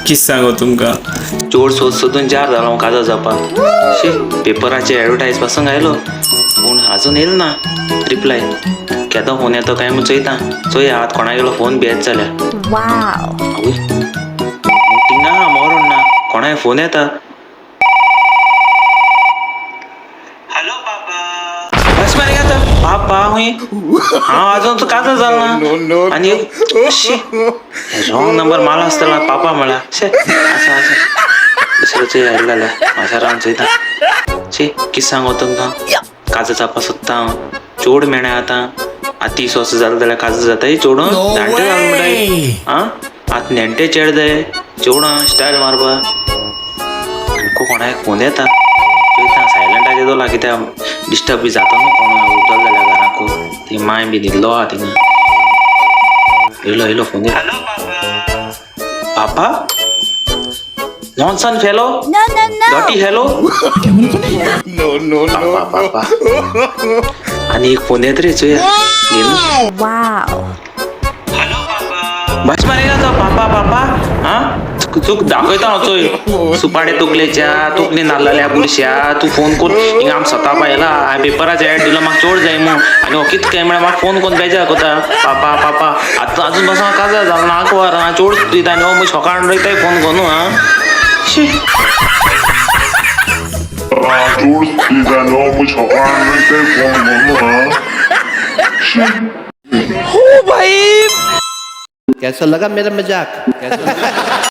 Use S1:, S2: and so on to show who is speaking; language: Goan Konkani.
S1: कित सांगो तुमकां.
S2: चोड सोद सोदून जार जालो हांव काजार जावपाक. शी, पेपराचे एडवर्टायज पासून आयलो पूण अजून येयल ना रिप्लाय. केदो फोन येतो काय म्हूण चोयता. चोया आतां कोणागेलो फोन बी येत जाल्यार.
S3: Wow.
S2: आवय, थिंगा आहा मरोण ना, कोणाय फोन येता. हॅलो बाबा. बस मरे आता बाबा हुंय हांव अजून तो काजार जाल ना आनी शी, रॉंग नंबर मारला आसतलो पापा म्हळ्यार. शे, आसा आसा दुसरो चोय आयलो जाल्यार म्हाज्या रावन चोयता. शी, कितें सांगो तुमकां, काजार जावपा सोदता हांव. चोड मेणें आतां. आतां 30 वर्सां जालें जाल्यार काजार जाताय चोडून जाणटे जाल म्हणटाय. आं, आतां नेणटे चेड जाय चेडूं स्टायल मारपा. आमकां कोणाक फोन येता चोयता सायलंटाचेर दवरला कित्याक डिस्टर्ब बी जाता न्हू कोण उठलो जाल्यार घराकू. ती मांय बी न्हिदलो आहा थिंगा. येयलो येयलो फोन येयलो. पापा nonsense fellow.
S3: No, no, no.
S2: Dirty hello.
S4: No, no, no.
S2: पापा पापा आनी एक फोन येत रे चोया. घेवन
S3: Wow.
S2: बस मरे तो पापा पापा. हा, चूक दाखयता हांव चोय. सुपाडे तकलेच्या तकली नाल्लल्या बुरश्या, तूं फोन करून हिंगा आम सतापा येयला. हांवें पेपराचेर एड दिलो म्हाका चोड जाय म्हूण आनी हो कितें काय म्हळ्यार म्हाका फोन करून बेजार कोता. पापा पापा आतां अजून बसून काजार जालो ना आंकवार. आं, चोड दिता आनी हो सकाळ रोयताय फोन करून. आं, शी.
S5: कैसा लगा मेरा मजाक? कैसा लगा?